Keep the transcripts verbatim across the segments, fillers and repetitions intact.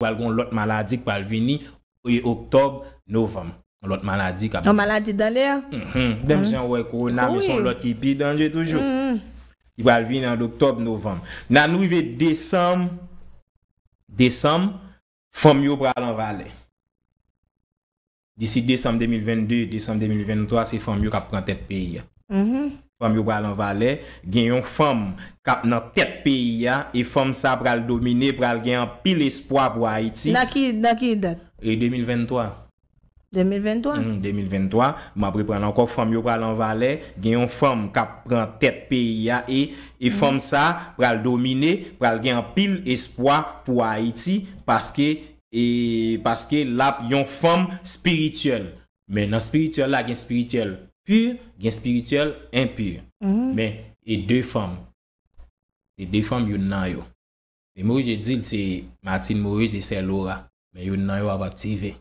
pral gen yon lòt maladi k pral vini, e, oktòb, novanm. Yon lòt maladi k ap Yon maladi dan lè a? Mhm. Menm jan w wè kowona, men se yon lòt ki pi danje toujou. Ki pral vini an oktòb, novanm. Nan rive desanm, desanm, fanm yo pral an valè. Disi desanm de mil vennde, desanm de mil venntwa, se fanm yo k ap pran tèt peyi a. Fanm yo pral an valè, gen yon fanm k ap nan tèt peyi a, e fanm sa pral domine, pral gen anpil espwa pou Ayiti. Nan ki, nan ki dat? E de mil venntwa. De mil venntwa? Hmm, de mil venntwa, m ap reprann ankò, fanm yo pral an valè, gen yon fanm k ap pran tèt peyi a, e, e fanm sa pral domine, pral gen anpil espwa pou Ayiti, paske, e, paske l ap yon fanm espirityèl. Men nan espirityèl la, gen espirityèl pi, gen espirityèl enpi. Men, e de fanm. E de fanm, youn nan yo. E Moïse di l se Martine Moïse e sè Laura. Men youn nan yo ap aktive.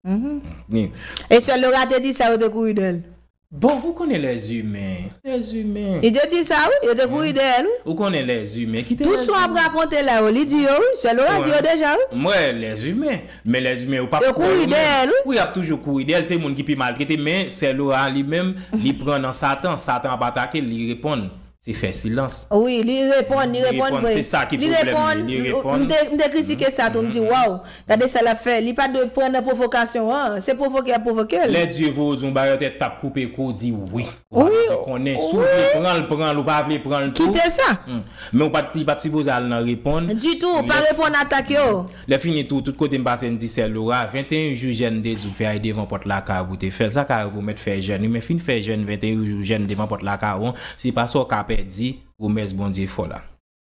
Mhm. Mm. E sè Laura te di sa, yo te kouri dèyè l. Bon, ou konnen lèzimen. Lèzimen. Li te di sa, wi, yo te kouri dèyè l, wi. Ou konnen lèzimen. Kite Tout sa w ap rakonte la yo, li di yo, wi. Sè Laura di yo deja, wi. Mwen, lèzimen. Men lèzimen, yo p ap Yo kouri dèyè l, wi. Wi, y ap toujou kouri dèyè l. Se moun ki pi maltrete, men sè Laura li menm, li pran nan Satan. Satan ap atake l, li reponn. Se fè silans. Wi, li reponn, li reponn vre. Se sa ki pwoblèm li, li reponn. M te, m te kritike sa tou, m di, waw, gade sa l ap fè. Li pa dwe pran nan pwovokasyon an. Se pwovoke y ap pwovoke l. Lè Dye voye w di yon bagay, tèt t ap koupe kou, w di wi. Ou pa bezwen konnen. Si w vle pran l, pran l. Ou pa vle pran l tou. Kite sa. Men ou pa t, li pa t sipoze al nan reponn. Ditou, pa reponn atak yo. Lè fini tou, tout kote m pase, m di sè Laura, venteyen jou jèn te di w fè a, e devan pòt lakay ou pou te fè l. Sa ka rive w mèt fè jèn, wi, men fin fè jèn, venteyen jou jèn devan pòt lakay ou an, se pa sa w ka pèdi pwomès Bondye fè w la.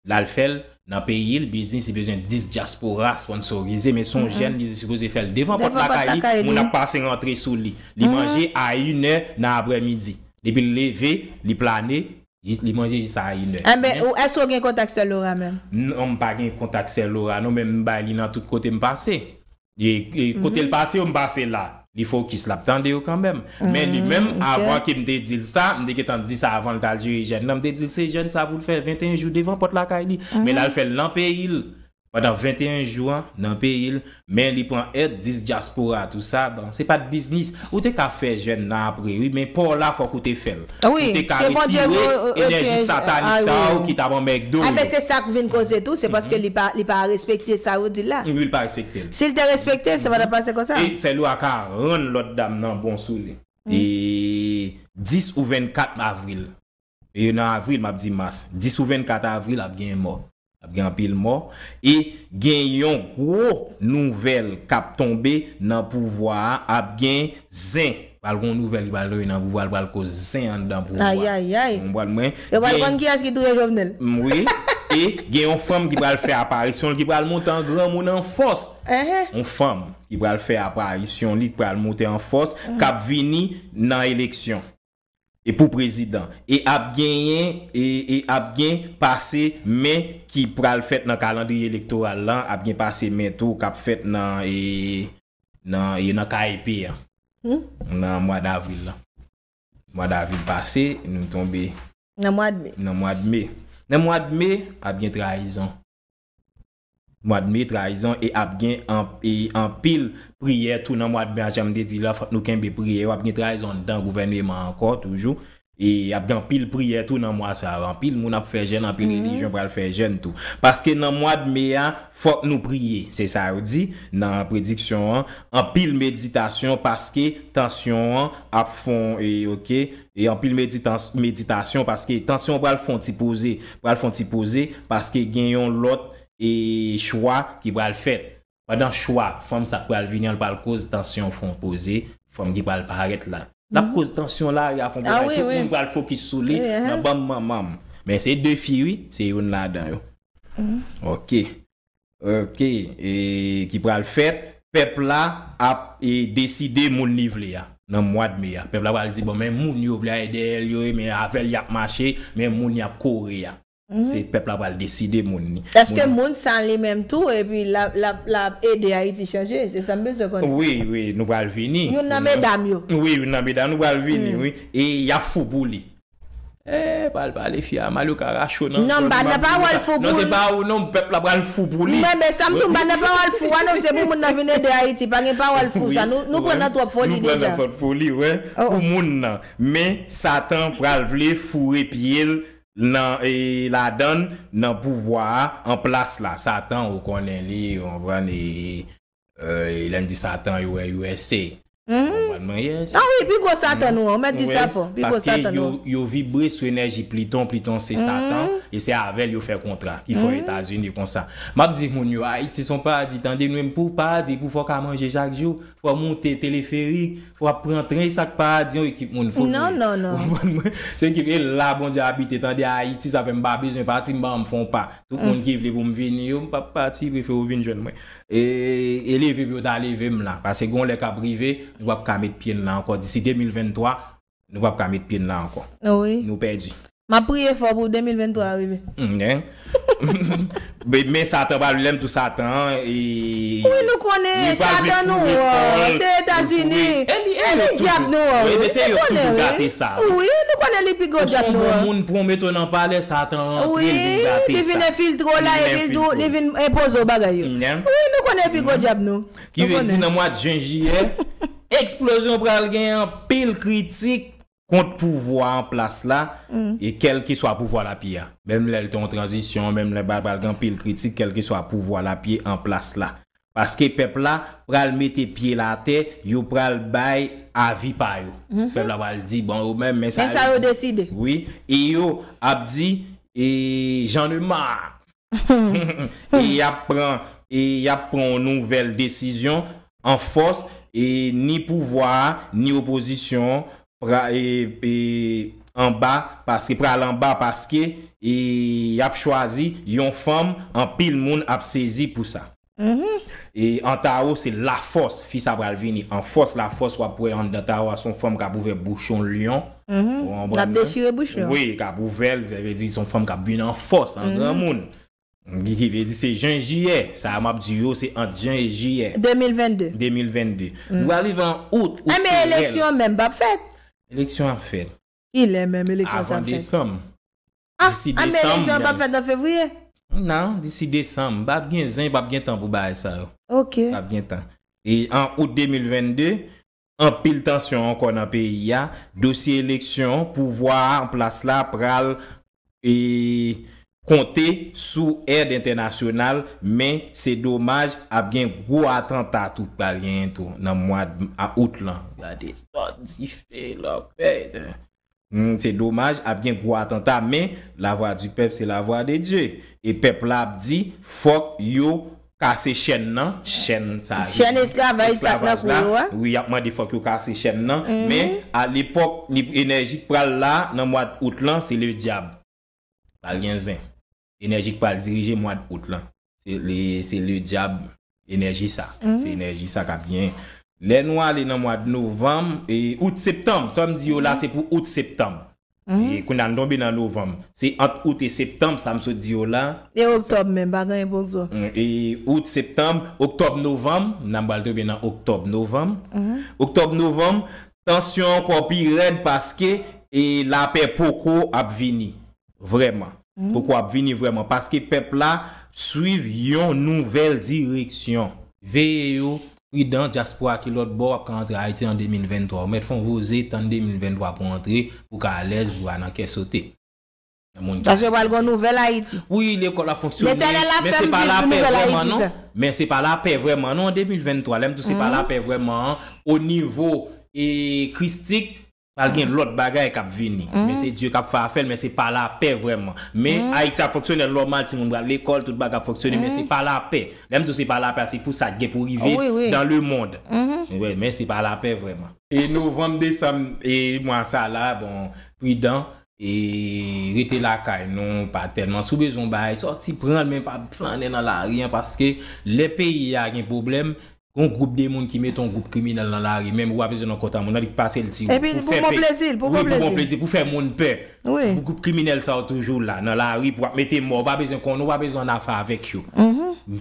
L al fè l nan peyi l, biznis, li bezwen dis dyaspora sponsorize, men se yon jèn, li te sipoze fè l devan pòt lakay li, moun ap pase rantre sou li. Li manje a inè nan aprèmidi. Depi l leve, li plane, li manje jis a inè. Enben, èske w gen kontak sè Laura menm? Non, m pa gen kontak sè Laura, non, men m bay li nan tout kote m pase. E, e kote l pase yo, m pase la. Li fokis, l ap tande yo kanmenm. Men li menm, avan ke m te di l sa, m te gentan di sa avan l t al jere jèn nan, m te di l se jèn sa pou l fè venteyen jou devan pòt lakay li. Men l al fè l nan peyi l. Pandan venteyen jou an, nan peyi l, men li pran èd, dis dyaspora, tou sa, bon, se pa t biznis. Ou te ka fè jèn nan apre, wi, men pa w la, fòk ou te fè l. Wi, ou te ka retire enèji satanik sa yo ki t ap anmègde w yo. Enben, se sa k vin koze tou, se paske li pa, li pa respekte sa yo di l la. Wi, li pa respekte l. Si l te respekte, sa pa t ap pase konsa. E sè Laura ka rann lòt dam nan bon sou li. E dis ou vennkat avril. E nan avril, m ap di mas. Dis ou vennkat avril, ap gen mò. Ap gen anpil mò. E gen yon gwo nouvèl k ap tonbe nan pouvwa a. Ap gen zen. Pral gen yon nouvèl ki pral tonbe nan pouvwa a, li pral koz zen anndan pouvwa a. Ayayay. Ou konprann mwen? Yo pral konn kiyès ki touye Jovenel. Wi. E gen yon fanm ki pral fè aparisyon l, ki pral monte an granmoun an fòs. Yon fanm ki pral fè aparisyon li, ki pral monte an fòs, k ap vini nan eleksyon. E pou prezidan. E ap genyen, e, e ap gen pase men ki pral fèt nan kalandriye elektoral lan, ap gen pase men tou k ap fèt nan, e, nan, e nan K E P an. Nan mwa davril lan. Mwa davril pase, nou tonbe nan mwa d me. Nan mwa d me. Nan mwa d me, ap gen trayizon. Mwa d me, trayizon, e ap gen an, e anpil priyè tou nan mwa d me a, jan m te di la, fòk nou kenbe priyè yo, ap gen trayizon anndan gouvèneman ankò toujou. E ap gen anpil priyè tou nan mwa sa yo. Anpil moun ap fè jèn, anpil relijyon pral fè jèn tou. Paske nan mwa d me a, fòk nou priye. Se sa yo di nan prediksyon an. Anpil meditasyon paske tansyon an ap fon, e, oke. E anpil meditas-, meditasyon paske tansyon an pral fon ti poze. Pral fon ti poze paske gen yon lòt, e, chwa ki pral fèt. Pandan chwa fanm sa k pral vini an, l pral koz tansyon fon poze, fanm ki pral parèt la. L ap koz tansyon lari a fon poze, tout moun pral fokis sou li nan banm manman m. Men se de fi, wi, se youn ladan yo. Oke. Oke. E ki pral fèt, pèp la ap, e, deside moun li vle a nan mwa d me a. Pèp la pral di, bon, men moun yo vle a, e dèyè l yo ye, men avè l y ap mache, men moun y ap kore a. Se pèp la pral deside moun li. Èske moun sa li menm tou, epi l ap, l ap, l ap ede Ayiti chanje? Se sa m bezwen konnen. Wi, wi, nou pral vini. Youn nan medam yo. Wi, youn nan medam, nou pral vini, wi. E y ap fou pou li. Eh, pral pale fi a mal, yo ka rache w nan zòn. Non, m pa nan pawòl fou pou li. Non, se pa ou non, pèp la pral fou pou li. Mwen, men sa m tou, m pa nan pawòl fou a non, se pou moun nan vin ede Ayiti, pa gen pawòl fou sa. Nou, nou pran nan twòp foli deja. Nou pran nan twòp foli, wi. Pou moun nan. Men, Satan pral vle foure pye l nan, e, ladann, nan pouvwa a, an plas la. Satan, ou konnen li, ou konprann, e, e, lè n di Satan, yo wè U S A. Ou konprann mwen, yes. Ah wi, pi gwo Satan nou an, ou mèt di sa fò. Pi gwo Satan nou an. Paske yo, yo vibre sou enèji Pliton, Pliton se Satan, e se avè l yo fè kontra, ki fè Etazini konsa. M ap di moun yo, Ayiti se yon paradi, tande nou, menm pou paradi, pou fò w ka manje chak jou, fò w moute teleferik, fò w ap pran tren, e sa k paradi, yon ekip moun fou. Non, non, non. Ou konprann mwen? Se ekip, e la Bondye abite, tande Ayiti, sa fè m pa bezwen pati, m pa anm fè yon pa. Tout moun ki vle pou m vini yo, m p ap pati, prefere yo vin jwenn mwen. E, e leve pou yo ta leve m la. Paske gon lè k ap rive, nou p ap ka met pye n la ankò. Disi de mil venntwa, nou p ap ka met pye n la ankò. Wi. Nou pèdi. M ap priye fò pou de mil venntwa rive. Men, men Satan pral, lè m tou Satan an, e, wi, nou konnen Satan nou an, se Etazini. E li dyab nou an, wi. Nou konnen, wi. Wi, nou konnen li pi gwo dyab nou an. Ou se yon bon moun, pwomete w nan palè, Satan rantre, li vin gate sa. Wi, li vin enfiltre w la, epi li vin enpoze w bagay yo. Wi, nou konnen li pi gwo dyab nou. Ki vle di nan mwa jen, jiyè, eksplozyon pral gen anpil kritik kont pouvwa an plas la, e kèlkeswa pouvwa l ap ye a. Menm lè l te yon tranzisyon, menm lè pral, pral gen anpil kritik, kèlkeswa pouvwa l ap ye an plas la. Paske pèp la pral mete pye l atè, yo pral bay avi pa yo. Pèp la pral di, bon, yo menm, men sa yo deside. Wi, e yo ap di, e, j'en ai marre. E y ap pran, e y ap pran yon nouvèl desizyon an fòs, e ni pouvwa a, ni opozisyon an, pra-, e, e, anba, paske pral anba, paske, e, y ap chwazi yon fanm, anpil moun ap sezi pou sa. E an Tawo, se lafòs, fi sa pral vini an fòs, lafòs, w ap wè anndan Tawo a, se yon fanm k ap ouvè bouch yon lyon. Ou konprann mwen? L ap dechire bouch lyon. Wi, k ap ouvè l, sa vle di se yon fanm k ap vin an fòs, an granmoun. Ki, ki vle di se jen, jiyè. Sa a m ap di yo, se ant jen e jiyè. De mil vennde. De mil vennde. Nou pral rive an out, out se rèl. Enben eleksyon menm p ap fèt. Eleksyon ap fèt. Kilè menm eleksyon sa ap fèt? Avan desanm. Ah, disi desanm, eleksyon p ap fèt nan fevriye? Non, disi desanm. P ap gen zen, p ap gen tan pou bagay sa yo. Ok. P ap gen tan. E an out de mil vennde, anpil tansyon ankò nan peyi a. Dosye eleksyon, pouvwa a an plas la pral, e, konte sou èd entènasyonal, men se domaj, ap gen gwo atanta tou k pral genyen tou nan mwa d-, a out lan. Gade, zòn, dife, lòkèy. Hmm, se domaj, ap gen gwo atanta, men la voix du peuple, c'est la voix de Dieu. E pèp la ap di, fòk yo kase chèn nan, chèn sa, chèn esklavaj sa k nan kou yo a. Wi, y ap mande fòk yo kase chèn nan. Men, a lepòk, li, enèji k pral la, nan mwa d-, out lan, se le dyab. Pral gen zen. Enèji k pral dirije mwa d-, out lan. Se le, se le dyab, enèji sa. Se enèji sa k ap gen. Lè nou ale nan mwa d-, novanm, e out, septanm, sa m di yo la, se pou out, septanm. E kounye a n tonbe nan novanm. Se ant out e septanm, sa m sot di yo la. E oktòb menm, pa gen pou oktòb. Mm, e out, septanm, oktòb, novanm, n a pral tonbe nan oktòb, novanm. Oktòb, novanm, tansyon ankò pi rèd paske, e, lapè poko ap vini. Vrèman. Poko ap vini vrèman. Paske pèp la swiv yon nouvèl direksyon. Veye yo, pridan, dyaspora ki lòt bò ap ka antre Ayiti an de mil venntwa. Ou mèt fè yon poze, tann de mil venntwa pou antre, pou ka alèz, pou pa nan kè sote. Paske pral gen yon nouvèl Ayiti. Wi, lekòl ap fonksyone, men se pa lapè vrèman, non. Men se pa lapè vrèman, non, an de mil venntwa. Lè m di w se pa lapè vrèman, o nivo, e, kristik, pral gen lòt bagay k ap vini. Men se Dye k ap fè afè l, men se pa lapè vrèman. Men Ayiti ap fonksyone nòmal, timoun pral lekòl, tout bagay ap fonksyone, men se pa lapè. Lè m di w se pa lapè, se pou sa k gen pou rive dans le monde. Wi, men se pa lapè vrèman. E novanm, desanm, e mwa sa la, bon, pridan, e rete lakay nou, pa tèlman. Si w bezwen yon bagay, sòti pran l, men pa flannen nan lari an, paske lè peyi a gen pwoblèm, gon gwoup de moun ki mete yon gwoup kriminèl nan lari, menm ou pa bezwen nan kont a moun nan, li k pase l ti ou. Epi pou bon plezi, pou bon plezi. Wi, pou bon plezi, pou fè moun pè. Wi. Gwoup kriminèl sa yo toujou la, nan lari, pou ap mete mò, ou pa bezwen konnen, ou pa bezwen annafè avèk yo.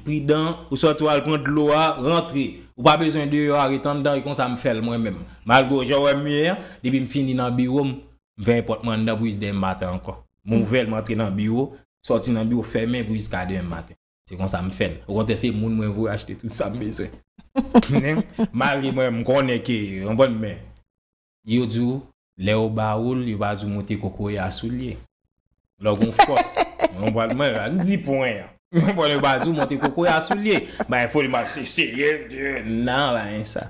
Pridan, ou sòti w al pran dlo a, rantre. Ou pa bezwen deyò a, ret anndan, e konsa m fè l mwen menm. Malgre jan w wè m ye a, depi m fini nan biwo m, M fèmen pòt mwen anndan pou jiska demen maten ankò. M ouvè l, m antre nan biwo, sòti nan biwo fèmen pou jiska demen maten. Se konsa m fè l. Okontrè, se moun mwen voye achte tout sa m bezwen. Men, malgre mwen, m konnen ke, w konprann, men, yo di w, lè yo ba ou l, yo pa di w monte kokoye a soulye. Lè w gon fòs, mwen, mwen, mwen, m di pwen an. Mwen, yo pa di w monte kokoye a soulye. Bay foli, m ap seye, nan, bay sa.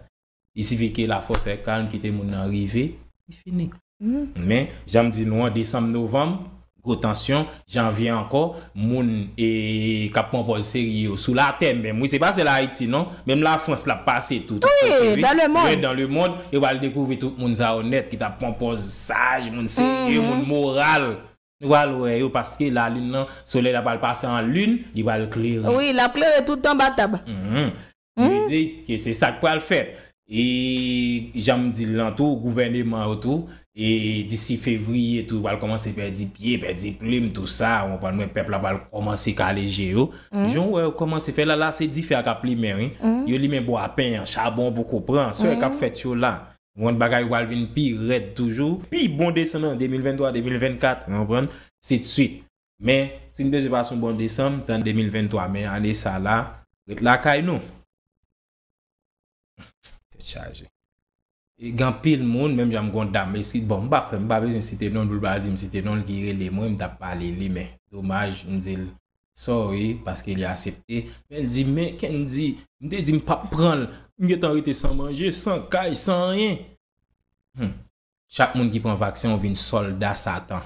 Il suffit que la force est calme, kite moun nan rive, li fini. Men, jan m di nou an, desanm, novanm, gwo tansyon, janvye ankò, moun e, k ap pran pòz serye yo sou latè menm. Wi, se pa sèl Ayiti, non. Menm Lafrans, l ap pase tou, tout kote, wi. Dans le monde. Wi, dans le monde, yo pral dekouvri tout moun sa yo nèt, ki t ap pran pòz saj, moun serye, moun moral. Nou pral wè yo, paske lalin nan, solèy la pral pase an lin, li pral klere. Wi, l ap klere tout anba tab. Li di ke se sa k pral fèt. E jan m di l lan tou, gouvèneman yo tou, e disi fevriye tou, yo pral kòmanse pèdi pye, pèdi plim, tou sa, w konprann mwen, pèp la pral kòmanse kale je yo. Jan w wè yo kòmanse fè la, la se dife a k ap limen, wi. Yo limen bwa pen an, chabon poko pran, sa w wè k ap fèt yo la. Ou konprann, bagay yo pral vin pi rèd toujou, pi bon desanm nan de mil venntwa, de mil vennkat, w konprann, se t swit. Men, si n bezwen pase yon bon desanm, tann de mil venntwa, men ane sa la, ret lakay nou. Tèt chaje. E gen anpil moun, menm jan m gon dam, eski, bon, m pa kwè, m pa bezwen site non l, pou l pa di m site non l, ki rele mwen, m t ap pale li, men domaj, m di l, sorry, paske li aksepte. Men l di, men, Kendy, m te di m p ap pran l, m gentan rete san manje, san kay, san anyen. Hmm. Chak moun ki pran vaksen, ou vin sòlda Satan.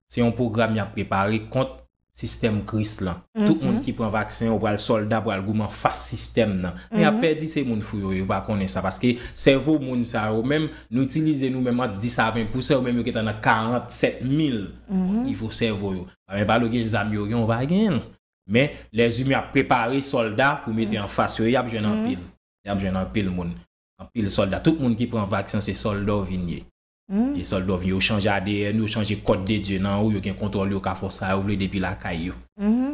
Se yon pwogram y ap prepare kont sistèm Kris lan. Tout moun ki pran vaksen yo pral sòlda, pral goumen anfas sistèm nan. Men y ap pèdi se moun fou yo, yo pa konnen sa. Paske sèvo moun sa yo menm, nou itilize nou menm ant dis a ven pousan, yo menm yo gentan nan karant sèt mil nivo sèvo yo. Pa gen pale w gen zam yo gen, ou pa gen l. Men, lèzimen ap prepare sòlda pou mete anfas yo, y ap jwenn anpil. Y ap jwenn anpil moun. Anpil sòlda. Tout moun ki pran vaksen, se sòlda w vin ye. E sòlda w vin ye. Yo chanje A D N, yo chanje kòd de Dye nan ou, yo gen kontwòl, yo ka fè w sa yo vle depi lakay yo.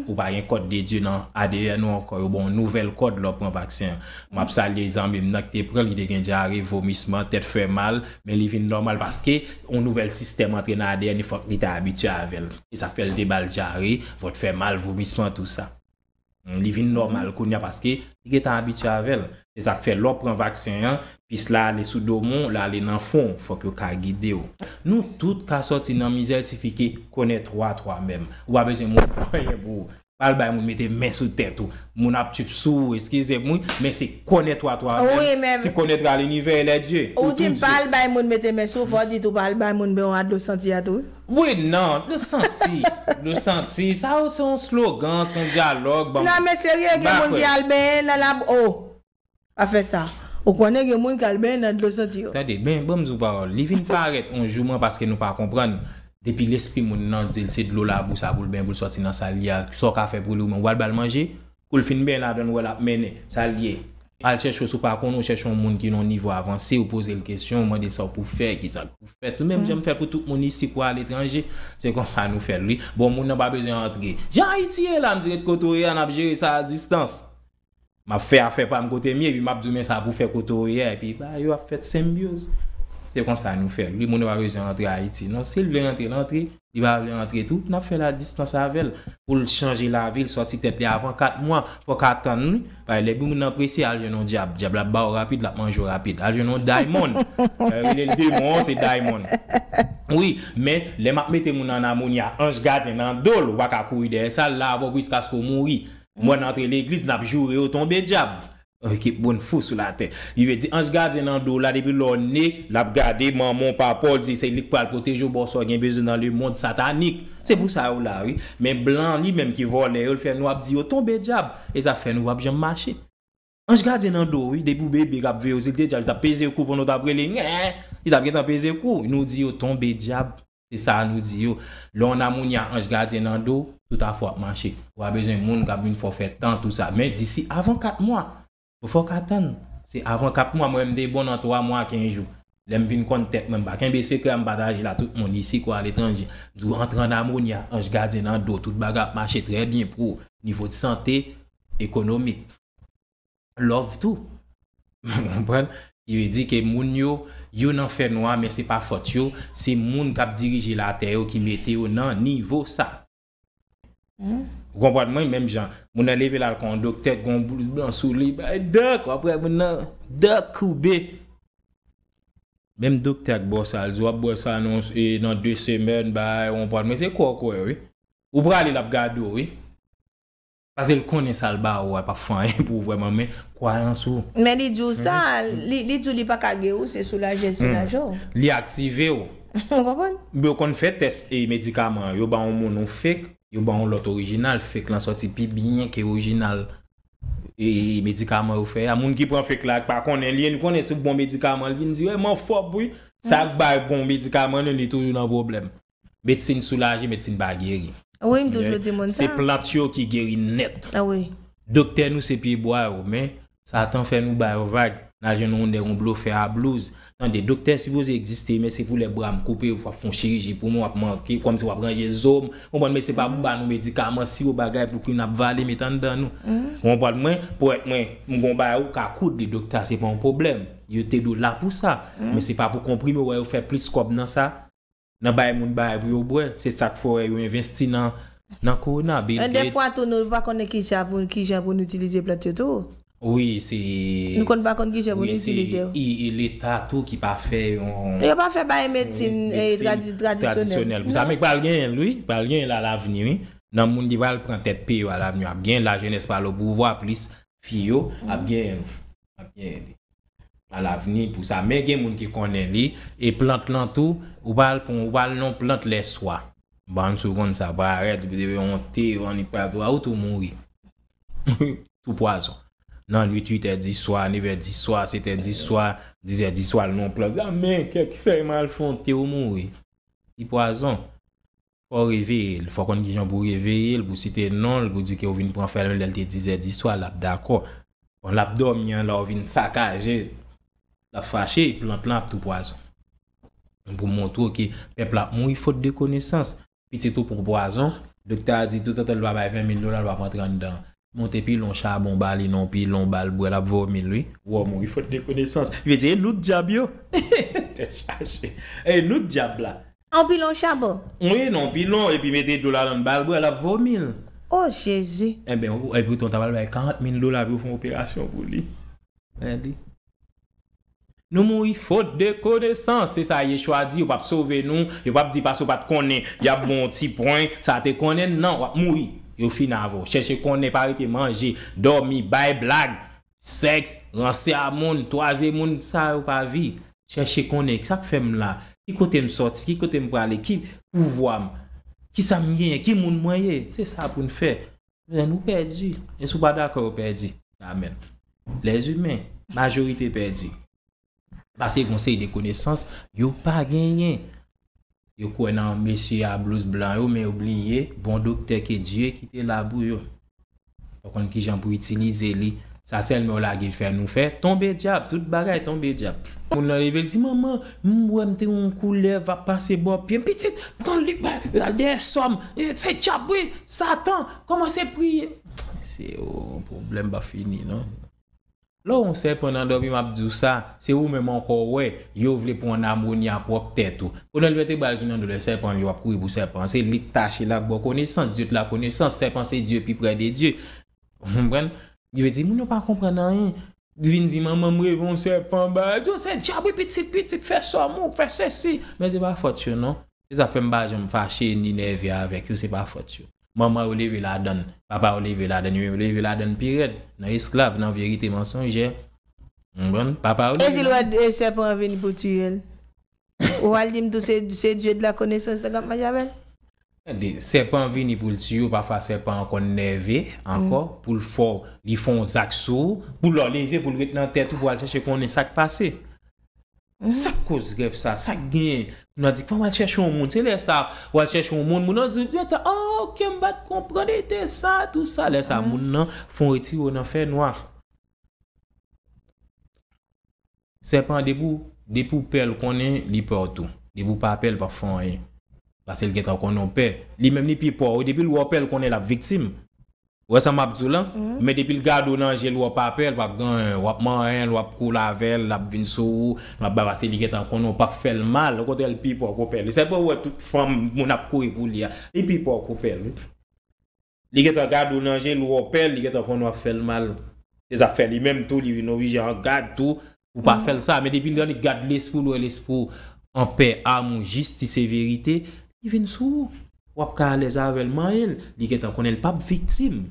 Ou pa gen kòd de Dye nan A D N ou ankò, yo ba w yon nouvèl kòd lè w pran vaksen an. M ap salye zanmi m nan ki te pran l, li te gen dyare, vomisman, tèt fè mal, men li vin nòmal paske yon nouvèl sistèm antre nan A D N li, fòk li te abitye avè l. E sa fè l te ba l dyare, vant fè mal, vomisman, tou sa. Li vin nòmal kounye a paske li gentan abitye avè l. Se sa k fè lè w pran vaksen an, pis la ale sou domon, l ale nan fon, fòk yo ka gide w. Nou tout ka sòti nan mizè, sifi ke connais-toi toi-même. Ou pa bezwen moun fè anyen pou ou. Pa al bay moun mete men sou tèt ou. Moun ap tchip sou ou, eskize m wi, men se connais-toi toi-même. Ti connaîtra l'univers et les dieux. Ou di m pa al bay moun mete men sou ou, fò w di tou pa al bay moun benyen a dlo santi a tou. Wi, non, dlo santi. Dlo santi. Sa yo se yon slogan, se yon dyalòg. Non, men serye, gen moun ki al benyen nan lab, oh. Afè sa. Ou konnen gen moun k al benyen nan dlo santi yo. Tande, ben, ban m di w pawòl. Li vin parèt yon jou, mwen, paske nou pa konprann. Depi lespri moun nan di l se dlo labou sa pou l benyen, pou l sòti nan sa l ye a, sa w ka fè pou li, ou menm, ou pral ba l manje? Kou l fin benyen ladan l, ou wè l ap mennen. Sa l ye? Al chèche w, si w pa konnen, ou chèche yon moun ki nan yon nivo avanse, ou poze l kesyon, ou mande sa w pou fè, kisa k pou fèt. Ou menm jan m fè pou tout moun isi kou aletranje. Se konsa nou fè l, wi. Bon, moun nan pa bezwen antre. Jan Ayiti ye la, m di ret kote w ye a, n ap jere sa a distans. M ap fè afè pa m kote m ye, epi m ap di w men sa pou fè kote w ye a, epi bagay yo ap fèt senbyoz. Se konsa nou fè l, wi. Moun nan pa bezwen antre Ayiti, non. Si l vle rantre, l antre. Li pa vle antre tou, n ap fè l a distans avè l. Pou l chanje lavi l, sòti tèt li avan kat mwa, fòk atann, wi. Paske lè moun nan prese, al jwenn yon dyab. Dyab la ap ba w rapid, l ap manje w rapid. Al jwenn yon daymond. Lè yo rele l demon an, se daymond. Wi, men lè m ap mete moun an amonya, anj gadyen nan do l, ou pa ka kouri dèyè sa, l la avè w jiskaske w mouri. M wè n antre legliz, n ap joure yo tonbe dyab. Ekip moun fou sou latè. Li vle di anj gadyen nan do w la depi lè w ne, l ap gade manman w, papa w, li di se li k pral pwoteje w, ba w sa w gen bezwen nan lemonn satanik. Se pou sa yo la, wi. Men blan li menm ki vòlè yo, l fè nou ap di yo tonbe dyab. E sa fè nou p ap janm mache. Anj gadyen nan do w, wi, depi w bebe k ap veye w, si l te dyab, li t ap peze kou pandan w t ap rele, nyè, li t ap gentan peze kou. Nou di yo tonbe dyab. Se sa nou di yo. Lè w nan amonya anj gadyen nan do w, tout afè w ap mache. Ou pa bezwen moun k ap vin fè w fè tan, tou sa. Men disi avan kat mwa, fòk atann. Se avan kat mwa, mwen menm m te bon nan twa mwa, kenz jou. Lè m vin konn tèt mwen, m pa kenbe sekrè a, m pataje l a tout moun isi kou aletranje. M di w antre an amonya, anj gadyen nan do w, tout bagay ap mache trè byen pou ou. Nivo de sante, ekonomik. Love tou. Ou konprann? Ki vle di ke moun yo, yo nan fènwa, men se pa fòt yo, se moun k ap dirije latè yo ki mete yo nan nivo sa. Ou konprann mwen? Menm jan, moun nan leve l al kon yon doktè, gon blouz blan sou li, bay dòk, w ap wè moun nan, dòk koube. Menm doktè ak bò sa, l di w ap bwè sa nan, e, nan de semèn, bay, ou konprann mwen, se kwè w kwè, wi. Ou prale, l ap gade w, wi. Paske l konnen sa l ba ou a p ap fè anyen pou ou vrèman, men kwayans ou. Men li di w sa, li, li di w li pa ka geri w, se soulaje l soulaje w. Li aktive w. Ou konprann? Yo konn fè tès e medikaman, yo ba yon moun yon fake, yo ba yon lòt orijinal, fake lan sòti pi byen ke orijinal e medikaman yo fè a. Moun ki pran fake la pa konnen li, li konnen se bon medikaman, li vin di, "Wè, m anfòm wi." Sa k bay bon medikaman nan, li toujou nan pwoblèm. Medsin soulaje, medsin pa geri. Wi, m toujou di moun sa. Se plant yo ki geri nèt. Ah wi. Doktè nou se pye bwa yo, men Satan fè nou ba yo vag. N a jwenn yon nèg, yon blofè a blouz. Tande, doktè sipoze egziste, men se pou lè bra m koupe, w ap fè yon chiriji pou mwen, w ap manke, kòmsi w ap ranje zo m. Konprann, men se pa pou ba nou medikaman, siwo bagay pou ki n ap vale, met anndan nou. Ou konprann mwen? Pwèt mwen, m gon bagay ou ka koud li, doktè, se pa yon pwoblèm. Yo te dwe la pou sa. Men se pa pou konprime, w wè yo fè plis kòb nan sa. Nan bay moun bagay pou yo bwè. Se sa k fè w wè yo envesti nan, nan kowona, Bill Gates. Dèfwa tou, nou pa konnen kijan pou, kijan pou nou itilize plant yo tou. Wi, se. Nou konn pa konn kijan pou nou itilize yo. Wi, se, e, e Leta tou ki pa fè yon. Yo pa fè bay medsin, e, medsin tradi-, tradisyonèl. Tradisyonèl. Pou sa, men pral genyen l, wi. Pral genyen l alavni, wi. Nan moun ki pral pran tèt peyi yo alavni, ap genyen lajenès pral o pouvwa plis, fi yo, ap genyen l. Ap genyen li. Alavni pou sa. Men gen moun ki konnen li. E plant lan tou, ou pral pran, ou pral nan plant lèswa. Bann sou konn sa, parèt, ou te yon te, annik pral tou, ou tou mouri. Tou pwazon. Nan nwit, uit è di swa, nèf è di swa, sèt è di swa, dis è di swa, l nan plant. A men, kèk fèy mal fè yon te, ou mouri. Li pwazon. Fò w reveye l. Fò w konn kijan pou w reveye l, pou w site non l, pou w di ke w vin pran fè l, men lè l te dis è di swa, l ap dakò. Bon, l ap dòmi an la, w vin sakaje. L ap fache, plant lan ap tou pwazon. Pou montre w ke pèp la ap mouri fot de konesans. Pitit ou pran pwazon, doktè a di toutotan l pa bay ven mil dola, l p ap antre anndan. Monte pilon chabon, ba li nan pilon, ba l bwè, l ap vomi l, wi. Ou mouri fot de konesans. Vle di, e nou dyab yo. Tèt chaje. E nou dyab la. Anpil yon chabon. Wi, nan pilon, epi mete dlo ladan l, ba l bwè, l ap vomi l. Oh, Jezi. Enben, ou, epi ou ta pral bay karant mil dola pou yo fè yon operasyon pou li. Gade. Nou mouri fot de konesans. Se sa Yechwa di, yo p ap sove nou, yo p ap di paske w pa t konnen, y ap bon ti pwen, sa te konnen, non, w ap mouri. Yo fini avè w. Chèche konnen, pa rete manje, dòmi, bay blag, sèks, ranse a moun, twaze moun, sa yo pa vi. Chèche konnen, sa k fè m la? Ki kote m sòti? Ki kote m prale? Ki pouvwa m? Kisa m genyen? Ki moun mwen ye? Se sa pou n fè. Lè nou pèdi, e si w pa dakò yo pèdi, amèn. Lèzimen, majorite pèdi. Paske gon seri de konesans yo pa genyen. Yo kwè nan mesye a blouz blan yo, men yo bliye bon doktè ke Dye kite la pou yo. Yo konn kijan pou itilize li. Sa sèlman yo lage fè nou fè. Tonbe dyab, tout bagay tonbe dyab. Moun nan leve, l di, "Manman, m wè m te yon koulèv ap pase bò pye m. Pitit, pran li, ba, al dèyè sò m. E, se dyab, wi, Satan, kòmanse priye." Se yon pwoblèm pa fini, non. Lè w yon sèpan nan dòmi, m ap di w sa, se ou menm ankò w wè, yo vle pran w nan amoni a pwòp tèt ou. Konnen l mete bal ki nan do lè sèpan, yo ap kouri pou sèpan. Se li k tache la, bon konesans, Dieu de la connaissance, sèpan se Dieu pi près de Dieu. Ou konprann? Li vle di, moun yo pa konprann anyen. Li vin di, "Manman, m reve yon sèpan, ba, yo se dyab, wi, pitit, pitit, fè sòm ou, fè sesi." Men se pa fòt yo, non. Se sa fè m pa janm fache ni nève avèk yo, se pa fòt yo. Manman yo leve ladann, papa yo leve ladann, yo leve ladann pi rèd, nan esklav, nan verite mansonjè. Ou konprann? Papa yo leve ladann. E si l wè, e, sèpan an vini pou tiye l? Ou al di m tou se, se Dieu de la connaissance la k ap manje avè l? Tande, sèpan vini pou l tiye w, pafwa sèpan an konn nève ankò, pou l fè w, li fè yon zak sou ou, pou lè w leve, pou l ret nan tèt ou, pou w al chèche konnen sa k pase. Sa k koz rèv sa, sa k genyen? Moun nan di, "Kòman w al chèche yon moun?" Se lè sa, w al chèche yon moun, moun nan di, "Mèt, ah, ok, m pa t konprann, e te sa, tou sa." Lè sa, moun nan fè w retire w nan fènwa. Sèpan, depi w, depi w pè l konnen, li pè w tou. Depi w pa pè l, l p ap fè w anyen. Paske l gentan konnen w pè. Li menm, li pi pè w. Depi l wè w pè l, konnen l ap viktim. Ou wè sa m ap di w lan? Men depi l gade w nan je l, w ap apè l, w ap ganyen, w ap manyen l, w ap koule avè l, l ap vin sou ou, l ap bay, paske li gentan konnen w p ap fè l mal, okontrè, l pi pè w ke w pè l. Se pou w wè tout fanm, moun ap kouri pou li a, li pi pè w ke w pè l, wi. Li gentan gade w nan je l, w ap pè l, li gentan konnen w ap fè l mal. Se sa k fè li menm tou, li vin oblije an gad tou, pou pa fè l sa. Men depi l annik gad lespri w, l wè lespri w an pè, amou, jistis e verite, li vin sou ou. W ap ka alèz avè l, manyen l. Li gentan konnen l p ap viktim.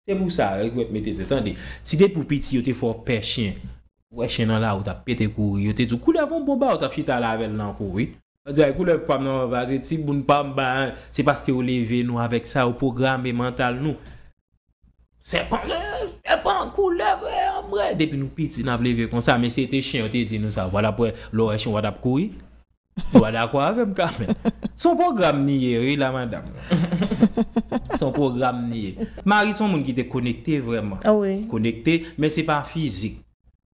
Se pou sa, regrèt mete se, tande. Si depi w piti, yo te fè w pè chen, ou wè chen nan lari, w t ap pete kouri. Yo te di w, koulèv yon bon bagay, w t ap chita la avè l nan kouri. Yo di, ay, koulèv pa m nan, paske timoun pa m, ba, se paske yo leve nou avèk sa, yo pwograme mantal nou. Sèpan, sèpan, koulèv, anmwey. Depi nou piti, n ap leve konsa, men si se te chen, yo te di nou sa, w pa t ap wè, lè w wè chen, w pa t ap kouri. Ou pa dakò avè m, Carmen? Se yon pwogram ni ye, wi, la, madanm. Se yon pwogram ni ye. Mari se yon moun ki te konekte vrèman. Konekte, men se pa fizik.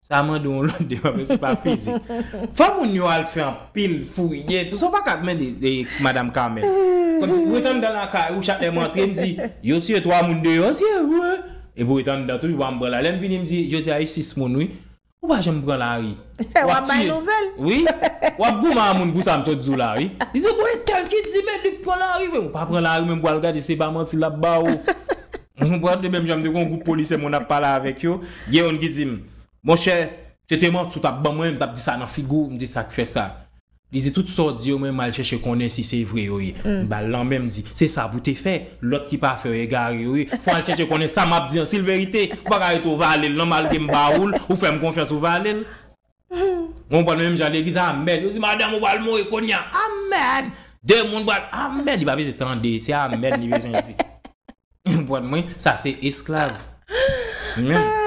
Sa mande yon lòt deba, men se pa fizik. Fò moun yo al fè anpil fouye, tou sa w pa ka mande, e, madanm Carmen. Kòm si ou ret anndan lakay ou, chak lè m antre, m di, yo tiye twa moun deyò, se vre. Epi ou ret anndan tou, yo pa m pran la. Lè m vini, m di, yo tiye sis moun, wi. Ou pa janm pran lari. W ap bay nouvèl. Wi. W ap goumen a moun pou sa m sot di w la, wi. Li di, bon, e tèl ki di, men li pran lari, men ou pa pran lari, men pou al gade, se pa manti l ap ba ou. Ou konprann? De menm jan m te gen yon gwoup polisye, moun ap pale avèk yo. Gen youn ki di m, monchè, se te manti w t ap ban mwen, m t ap di sa nan figi w, m di sa k fè sa. Li di, tout sa w di yo, mwen, m al chèche konnen si se vre yo ye. M ba l lanmen, m di, se sa pou te fè. Lòt ki pa fè yo, egare yo ye. Fò w al chèche konnen sa m ap di an, si l verite. Ou pa ka rete w vale l, non, malgre m ba ou l, ou fè m konfyans, ou vale l. Ou konprann, menm jan legliz, amèn. Yo di, madanm ou pral mouri kounye a. Amèn. De moun pral, amèn. Li pa bezwen tande, se amèn li bezwen di. Ou konprann mwen? Sa se esklav. Amen.